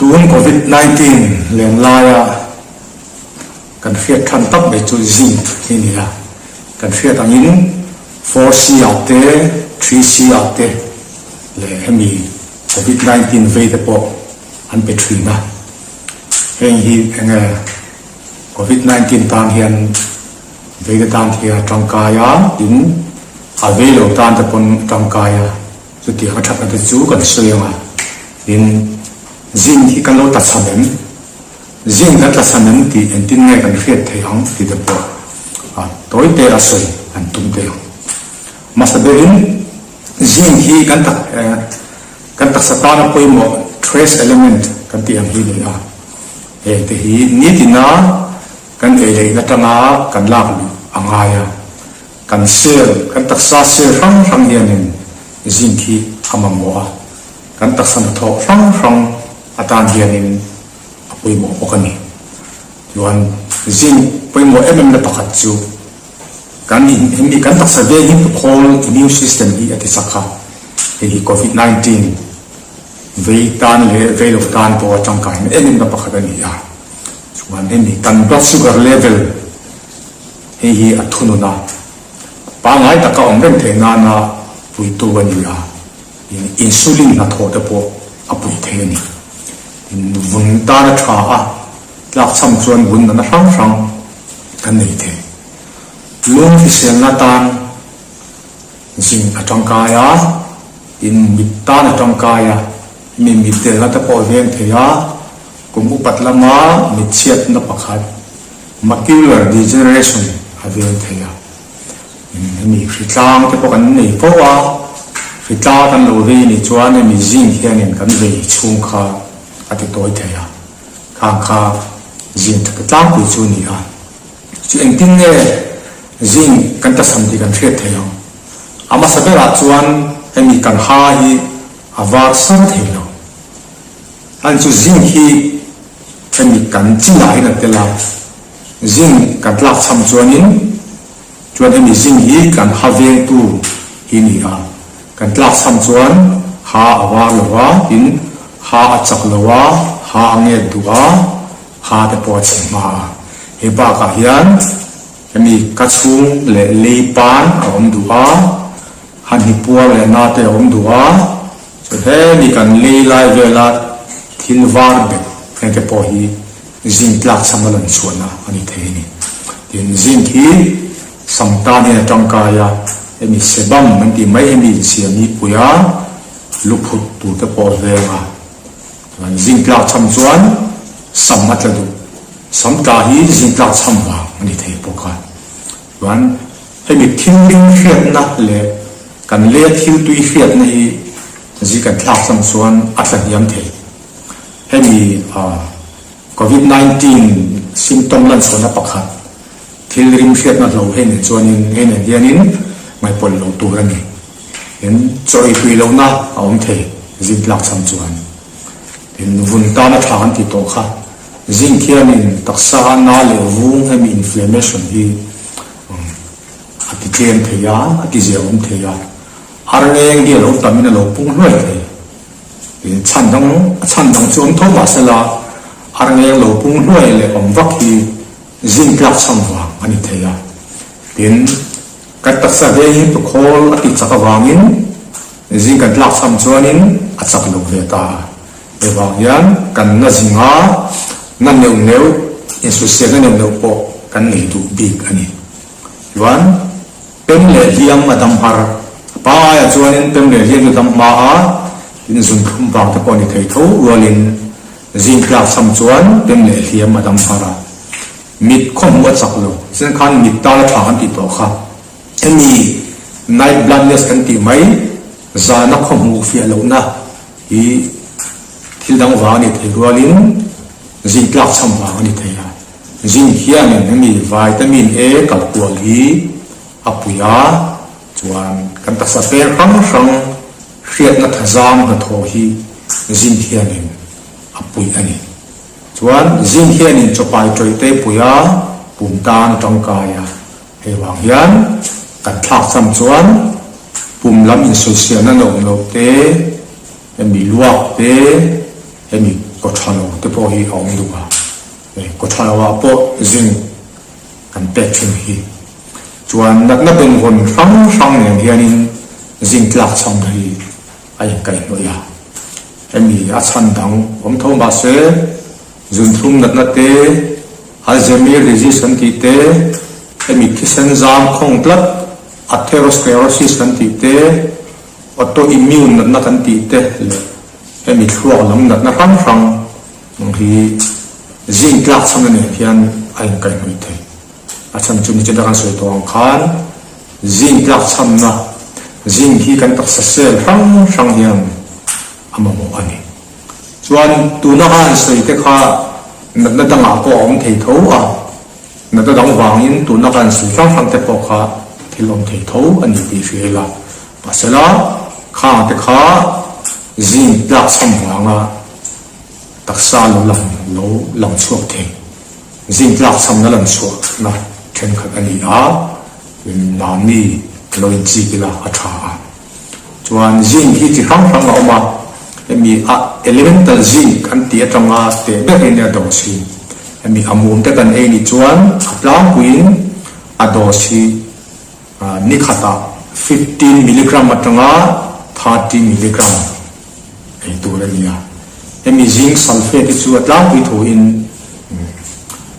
Tun Covid 19 len laia kan hriat than tak mai chu zinc hi a ni a. Kan hriat angin 4C ah te, 3C ah te leh hemi Covid 19 vei te pawh an pe thin a. Heng hi enge Covid 19 tan hian vei te tan hi a tangkai a, tin a vei lo tan te pawn a tangkai a. Chutiang a thatna te chu kan sawi ang a, tin zinc hi kan lo tlachham em? Zinc kan tlachham em tih engtin nge kan hriat theih ang tih te pawh a tawi te a sawi an tum teh ang. Hmasa berin zinc hi kan tak kan taksa tana pawimawh trace element kan tih ang hi a ni a, heng te hi nitina kan ei leihna tanga kan lak luh a ngai a. Kan cell, kan taksa cell hrang hrang hianin zinc hi a mamawh a, kan taksa hnathawh hrang hrang atan hianin a pawimawh bawk a ni. Chuan zinc pawimawh em em na pakhat chu kan in hemi kan taksa veng hi khawl immune system hi a ti chak a, hei hi covid 19 vei tan leh vei lo tan pawh a tangkai na em em na pakhat a ni a. Chuan hemi kan blood sugar level Hei hi a thunun a, pangngai taka awm reng theih nana puitu a ni a, insulin hnathawh te pawh a pui thei a ni. Tin, vun tan a tha a, tlakchham chuan vun nana hrang hrang kan nei thei. Lung hriselna tan zin a tangkai a, tin mit tan a tangkai a, mi mitdelna te pawh a veng thei a, kum upat lama mitchhiatna pakhat Macular degeneration a veng thei a, hemi hritlang te pawh kan nei fo a, hritlang kan lo vei nih chuan hemi zinc hianin kan vei chhung kha a ti tawi thei a, khang kha zinc tha tlangpui chu a ni a, chu engtin nge zinc kan tlasam tih kan hriat thei ang? A hmasa berah chuan hemi kan ha hi a var sar thei lo. An chu zinc hi hemi kan chinah hian a tel a, zinc kan tlak cham chuanin chuan hemi zinc hi kan ha vengtu hi ni a, kan tlak cham chuan ha a var lo a, tin ha a chak lo a, ha a nget duh a, ha te pawh a chhe hma a. He bakah hian hemi ka chhung leh lei pan a awm duh a, ha hnipuar leh na te a awm duh a. Hemi kan lei lai vela thil var bet heng te pawh hi zinc tlak chham a lan chhuahna a ni thei a ni. Tin, zinc hi sam tan hian a tangkai a, hemi sebam an tih mai hemi insiam hi pui a, luphut tur te pawh a veng a. Chuan zinc tlak chham chuan sam a tla duh. Sam tla hi zinc tlak chham vang a ni thei bawk a. Chuan hemi thil ring hriatna leh kan leh thil tui hriatna hi zi kan thlak chang chuan a tla hniam thei. Hemi Covid 19 symptom lan chhuahna pakhat thil rim hriatna hlo hei nen chuanin hei nen hianin ngaihpawlh loh tur a ni. Tin, chaw ei tui lohna a awm thei zing tlak chang chuan. Tin, vun tana tha kan tih tawh kha Zinc hianin taksa a na leh vung hemi inflammation hi a ti tlem thei a, a ti ziahawm thei a, arngeng hi a lo tamin a lo pung hluai thei. Tin, chhan dang a chhan dang chu awm tho mah sela, arngeng lo pung hluai leh awm vak hi zinc tlak chhan vang a ni thei a. Tin, kan taksa veng hi tukhawl a tih chak avangin zinc kan tlak chhan chuanin a chak lo ve ta a. Hei vang hian kan na zinga na neuh neuh, insusialna neuh neuh pawh kan nei duh bik a ni. Chuan pem leh hliam a dam har. A pangaiah chuanin pem leh hliam chu dam hma a, tin zunthlum vang te pawh a ni thei tho rualin zing tlak cham chuan pem leh hliam a dam har a. Mit khaw hmuh a chak lo. Chuan khan mit tan a tha kan tih tawh kha. Hemi night blindness kan tih mai zana khaw hmuh fiah lohna Hi thil dang vang a ni thei rualin zing tlak chham vang a ni thei a. Zing hianin hemi vitamin A kalkual hi a pui a, chuan kan taksa peng hrang hrang hriatna thazam hnathawh hi zing hianin a pui a ni. Chuan zing hianin chawpai tawih te pui a, pum tan a tangkai a. Hei vang hian kan thlak cham chuan pum lam insawiselna na awm loh te, hemi luak te, hemi kaw tha lo. pawh hi a awm duh a, kaw tha lo ah pawh zinc kan pek thin hi. Chuan natna benvawn hrang hrang nen hianin zinc tlak chhamna hi a inkaihhnawih a. Hemi a chhan dang awm tho mahse zunthlum natna te, Alzheimer disease kan tih te, hemi thisen zam khawng tlat atherosclerosis kan tih te, autoimmune natna kan tih te leh hemi thluak lam natna hrang hrang hi zinc tlak chhamna nen hian a inkaihhnawih thei. A chhan chu nichina kan sawi tawh ang khan zinc tlak chhamna, zinc hi kan taksa cell hrang hrang hian a mamawh a ni. Chuan tuna ka han sawi te kha natna dangah pawh a awm thei tho a, natna dang vangin tuna ka han sawi hrang hrang te pawh kha thil awm thei tho a ni tih hria ila. Mahsela khang te kha zinc tlak chham vanga taksa lo lang lo lang chhuak thei. Zinc tlak chhamna lan chhuahna thenkhat a ni a, mahni lo inchik ila a tha a. Chuan zinc hi chi hrang hrang a awm a, hemi a elemental zinc an tih atanga teh berin a dose hi, hemi a mum te kan ei ni chuan a tlangpuiin a dose hi ni khatah 15 milligram atanga 30 milligram ei tur a ni a. Hemi zinc sulphate hi chu a tlangpui thuin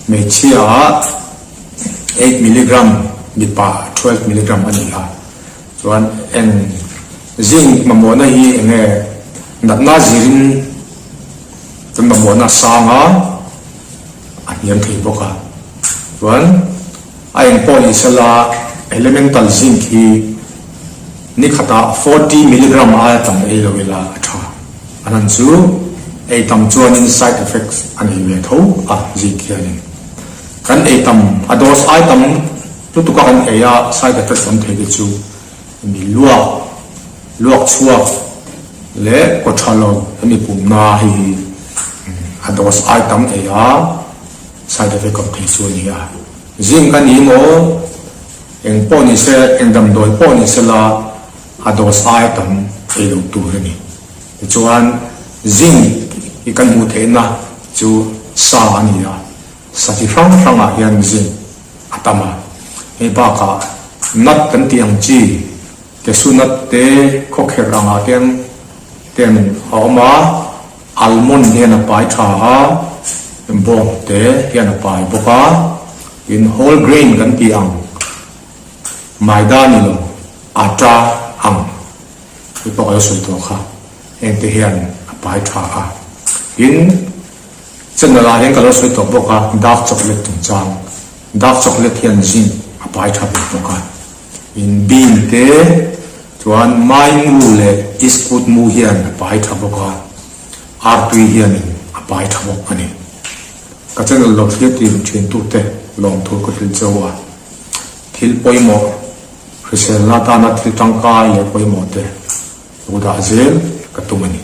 hmeichhia ah 8 milligram mipa 12 milligram a ni a. Chuan eng zinc mamawhna hi eng nge natna zirin kan mamawhna a sang a, a hniam thei bawk a. Chuan a eng pawh ni sela elemental zinc hi ni khatah 40 milligram aia tam ei lo ila a tha. A hlan chu ei tam chuanin side effects a nei ve tho a zinc hianin. Kan ei tam a dose ai tam Lutuk a kan ei a side effects awm thei te chu mi luak, luak chhuak leh kaw tha lo hemi pumna hei hi a dose ai tam ei a side effect awm thei chu a ni a. Zinc a ni maw eng pawh ni se eng damdawi pawh ni se la a dose ai tam ei lo tur a ni. Tichuan zinc hi kan hmuh theihna chu sa a ni a, sa chi hrang hrangah hian zinc a tam a. Hei bakah nut kan tih ang chi cashew nut te khawkherh angah te ten a awm a, almond hian a pai tha a, bawng te hian a pai bawk a, tin whole grain kan tih ang maida ni lo atta ang hi pawh ka lo sawi tawh kha heng te hian a pai tha a, tin. Channel ah hian ka lo sawi tawh bawk a, dark chocolate chungchang. Dark chocolate hian zinc a pai tha ve bawk a. In bean te chuan mai mu leh iskut mu hian a pai tha bawk a, artui hianin a pai tha bawk a ni. Ka channel lo thlir tir thin tute lawmthu ka hrilh cheu a, thil pawimawh hriselna atana thil tangkai leh pawimawh te lo dah zel ka tum a ni.